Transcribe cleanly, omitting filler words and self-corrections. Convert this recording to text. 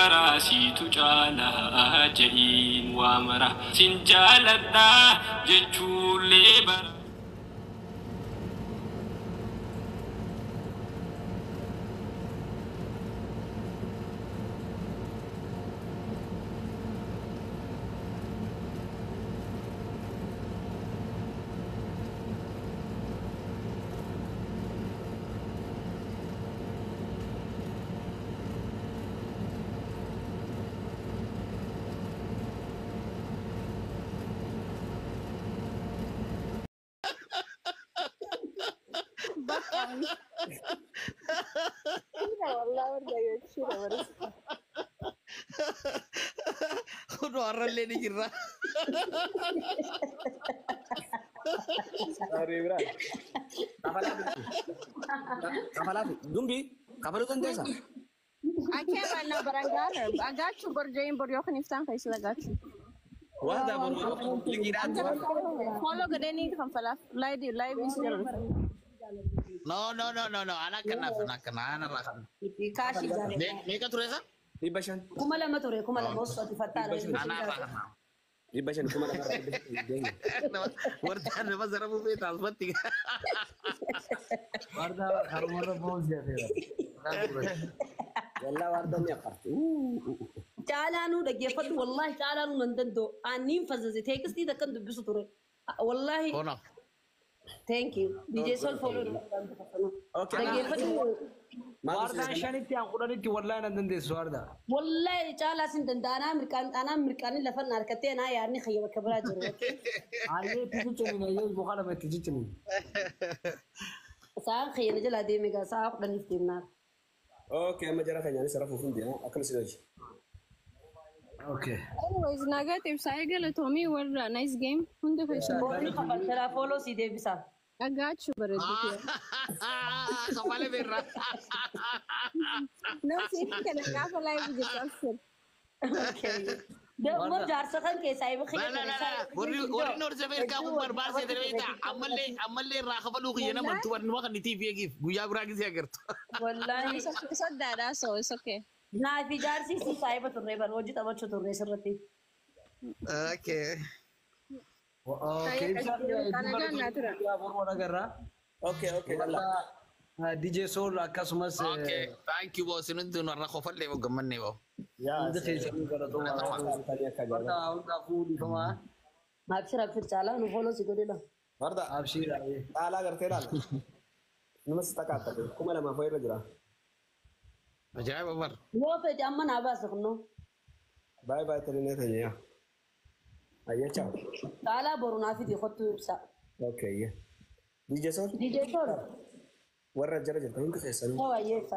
Maraa siitu caalaa je'iin waa mara sin jaaladhaa jechuullee bara. Kunoo har'allee ni jirra. Kafalaafi dumbi kafaluu dandeessa. I can't right now, but I got her. I got you, Borjain, Borjokan iftaan keessa I got you. Warda boru liqiidhaan. Follow godhanii kanfalaaf. Live live is jira. No, no, no, no, no, ana kanaaf, ana kana ana irraa kana. Kaashii jaalladha. Meeqa ture isa? 500. 2000 ture, 2000 osoo ati fattaadha. Ana irraa kana. 500 2000 irraa 500. Warda nama sarafuu feeta asumatti. Warda karumarra boons jedheera. Wallaa warda ni affarti. Caalaanuu dhaggeeffadhu, wallahi caalaanuu nan danda'u. Aanniin fazzase teekstii takkan dubbisu ture. Wallahi. Kono. Thank you. DJ Sol follow. Okay. Dhaggeeffadhu. Wardaan shanitti aan kudhanitti wallahi nan dandeessu warda. Wallahi caalaa sin danda'a. Anaa mirqaan anaa mirqaanii lafa na harkattee anaa yaadni xiyya bakka biraa jiru. Ayyee itti cicciniin ayyee muka lama itti cicciniin. Sa'aan xiyya na jalaa deeme gaa sa'a 10f deemnaa. Okay, amma jara keenyaanis rafuuf hin deema. Akkam isin hojii? Okay. Anyways, nagaa ibsaa galatoomii warra nice game hunda keessa. Boonni kafalteeraa follow si deebisa. I got you, bareedduu. Kafale beerra. No, siif kana gaafa live jirtu abshir. Okay. Dammoo jaarsa kan keessaa iba La xiyya la la la. Warri warri North America kun barbaasee ture beektaa? Ammallee ammallee irraa kafaluu kiyya nama tu warri nama kan itti eegiif guyyaa biraa gisee agartu. Wallahi. Soddaadha, so it's okay. Naa fi jaarsi si saayiba turre bar hojii taphachuu turre sirriitti. Okay. Okay. Nagaan naa tura. Agarra. Okay, yalla. DJ Sol akkasumas Okay. Thank you boss. Nuti warra kofallee gammannee boo. Yaa. Hundi keessanii galatoomaa. Warda hundaafuu dhiifamaa. Abshir abshir caalaa nu follow si godhe la. Warda Abshiir. caalaa gartee laala. Nama si takkaattate 2000 irra jira. Ajaa'iba bar. Yoo fedhe amma naa baasa kunnoo. Baay'ee baay'ee talinee tanya yaa. Ayya ciao. Caalaa boru naa fidi kottu ibsa. Okay. DJ Sol DJ Sol. warra jara jirtan hundi keessanuu. Yoo baay'ee ibsa.